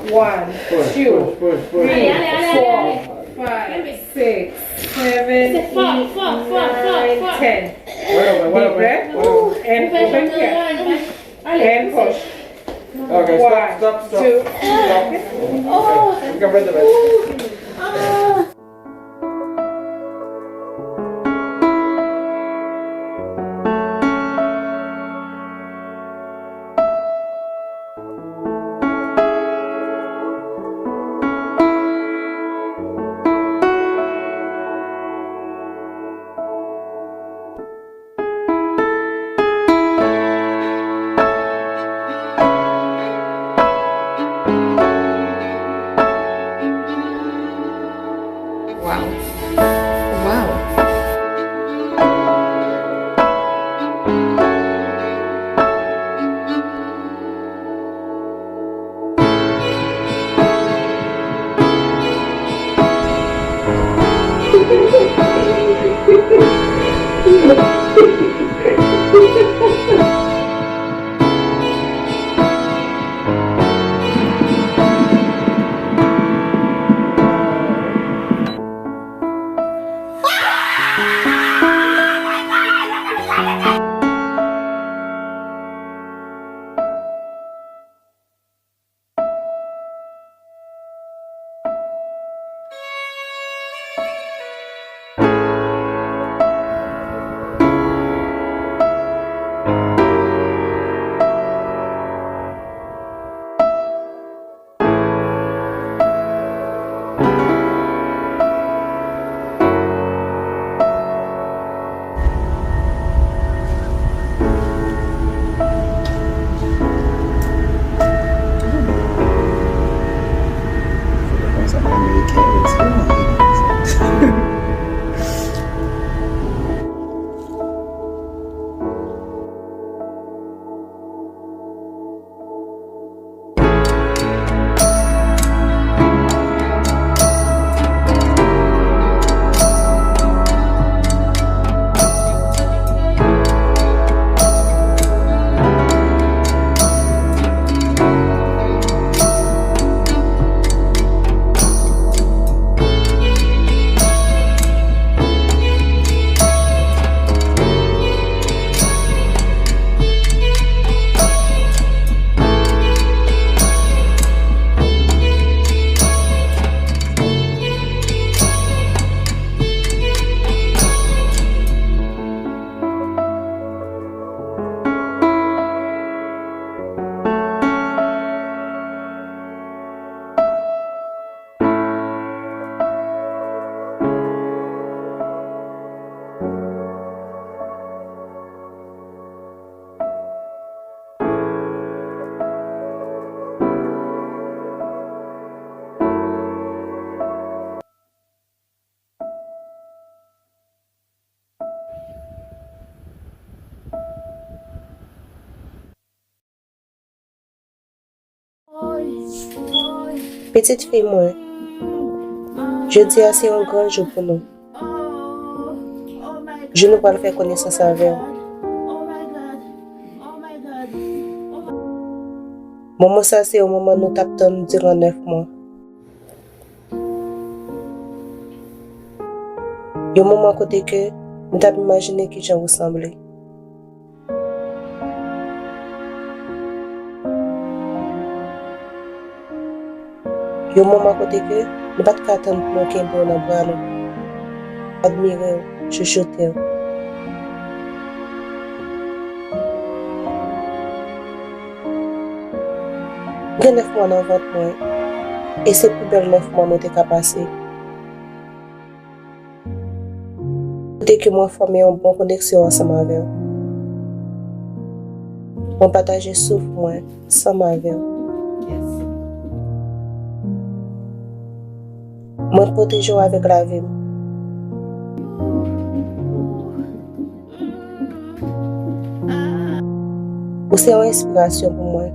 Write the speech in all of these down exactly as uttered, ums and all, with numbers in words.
One, two, three, four, five, six, seven, eight, nine, ten. Deep breath and open here. And push. Okay, stop, stop, stop. One, two. Stop. Okay, we can breathe the rest. Wow. Wow. Pitit fi mwen, jodi a se yon gran jou pou nou. Jou nou pral fè konesans avè w. Moman sa se yon moman nou t ap tann diran nèf mwa. Yon moman kote ke nou t ap imajine kijan ou sanble. Yon moman kote ke nou pa t ka tann pou nou kenbe w nan bra nou, admire w, chouchoute w. M gen nèf mwa nan vant mwen, e se pi bèl nèf mwa mwen te ka pase. Kote ke mwen fòme yon bon koneksyon ansanm avè w. Mwen pataje souf mwen ansanm avè w. Mwen pwoteje w avèk lavi m. Ou se yon enspirasyon pou mwen.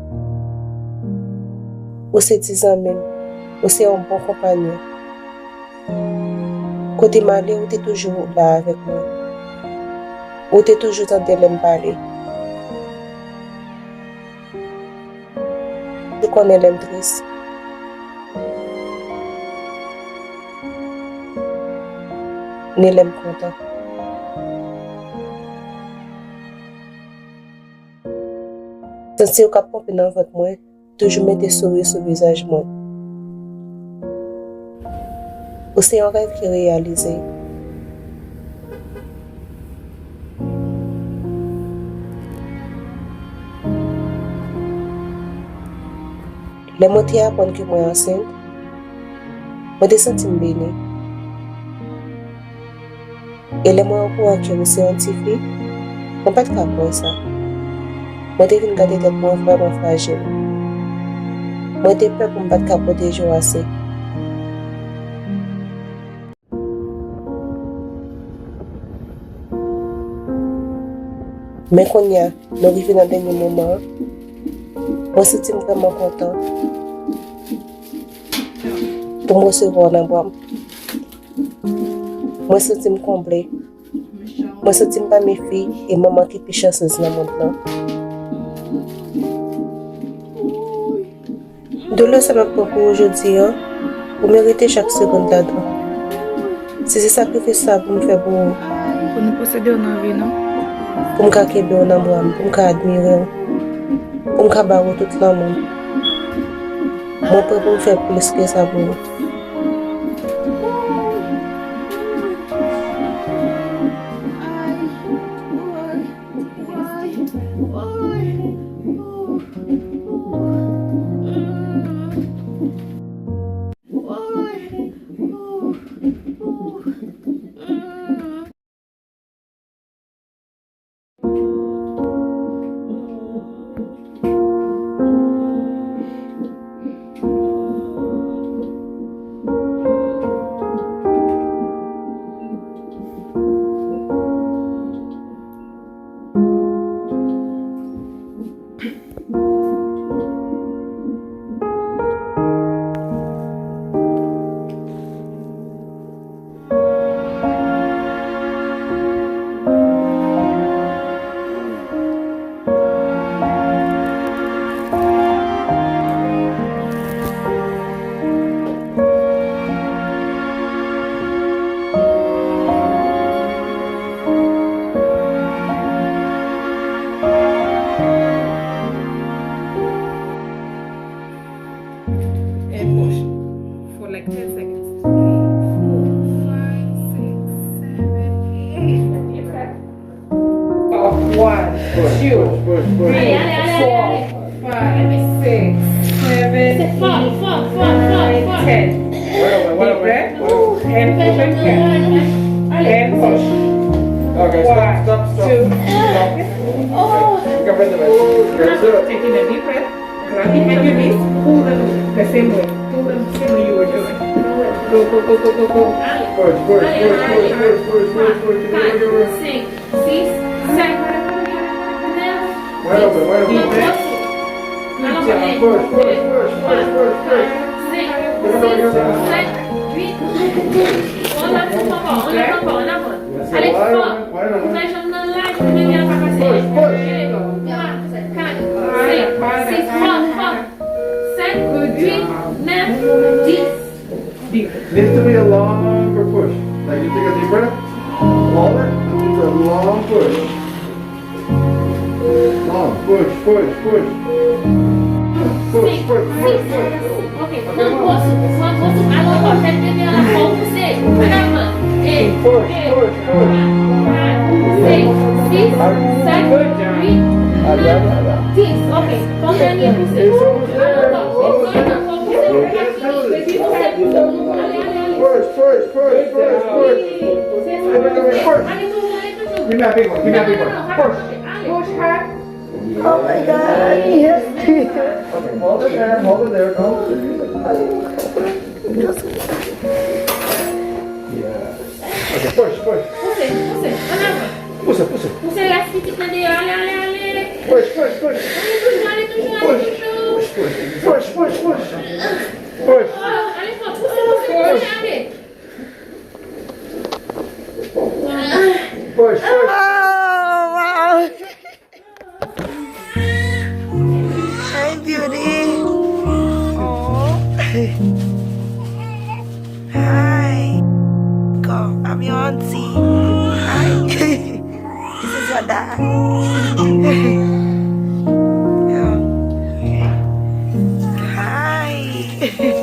Ou se ti zanmi m. Ou se yon bon konpanyon. Kote m ale, ou te toujou la avèk mwen. Ou te toujou tande lè m pale. Ou konnen lè m tris. ni lè m kontan. Santi w k ap ponpe nan vant mwen, toujou mete souri sou vizaj mwen. Ou se yon rèv ki reyalize. Lè mwen te aprann ke mwen ansent, mwen te santi m beni. E lè mwen okouran ke ou se yon tifi, mwen pa t ka kwè sa. Mwen te vin gade tèt mwen vrèman frajil. Mwen te pè pou m pa t ka pwoteje w ase. Men kounye a, nou rive nan dènye moman an. Mwen santi m vrèman kontan pou m resevwa w nan bra m. Mwen santi m konble. Mwen santi m pami fi e manman ki pi chansez nan mond lan. Doulè sa m ap pran pou ou jodi a, ou merite chak segonn ladan. Si se sakrifis sa pou m fè pou ou. Pou nou posede w nan vi nou. Pou m ka kenbe w nan bra m, pou m ka admire w, pou m ka ba ou tout lanmou m. Mwen prè pou m fè plis ke sa pou ou. And push for like ten seconds. Three, four, five, six, seven, eight. Up, one, two, three, four, five, six, seven, eight, nine, ten. Deep breath. And push and catch. And push. One, two. Taking a deep breath. Grab it like this, pull them the same way. Pull them the same way you were doing. Go, go, go, go, go, go. Push, push, push, push, push, push, push, push, push. Six, seven, nine. Wide open, wide open. Good job. Push, push, push, push, push, push. Six, seven, eight. On lève ankò, on lève ankò, on lève ankò. Allez, fort. Ouvè janm nan laj, pou bebe a pa pase. Push, push. Kat, senk, sis, fò, fò. Sèt, uit, nèf, dis. Needs to be a longer push. Like, you take a deep breath, hold it, and it's a long push. Long push, push, push. Push, push, push, push. Ok, pran gwo souf, pran gwo souf. Alò, fò tèt bebe a la, fò w pouse. An avan. E, e, twa, kat, senk, sis, sèt, uit, nèf, dis. Ok, fò w dènye pouse. Alò, fò w pouse, fò w pouse, fò w pouse. Epi pouse, pouse, pouse. Ale, ale, ale. Push, push, push, push, push. Se sa. Push. Ale toujou, ale toujou. Give me a big one, give me a big one. Push. Push hard. Oh my God, yes. Okay, hold it there, hold it there, go. Yeah. Okay, push, push. Pouse, pouse, an avan. Pouse, pouse. Pouse rès pitit nan deyò, ale, ale, ale. Push, push, push. Ale toujou, ale toujou, ale toujou. Push, push, push, push. Push. Oh, ale fò, pouse, pouse, pouse, ale. Push, push. Oh, wow. Hi, beauty. Oh. Hi. Go. I'm your auntie. Panda. Hi.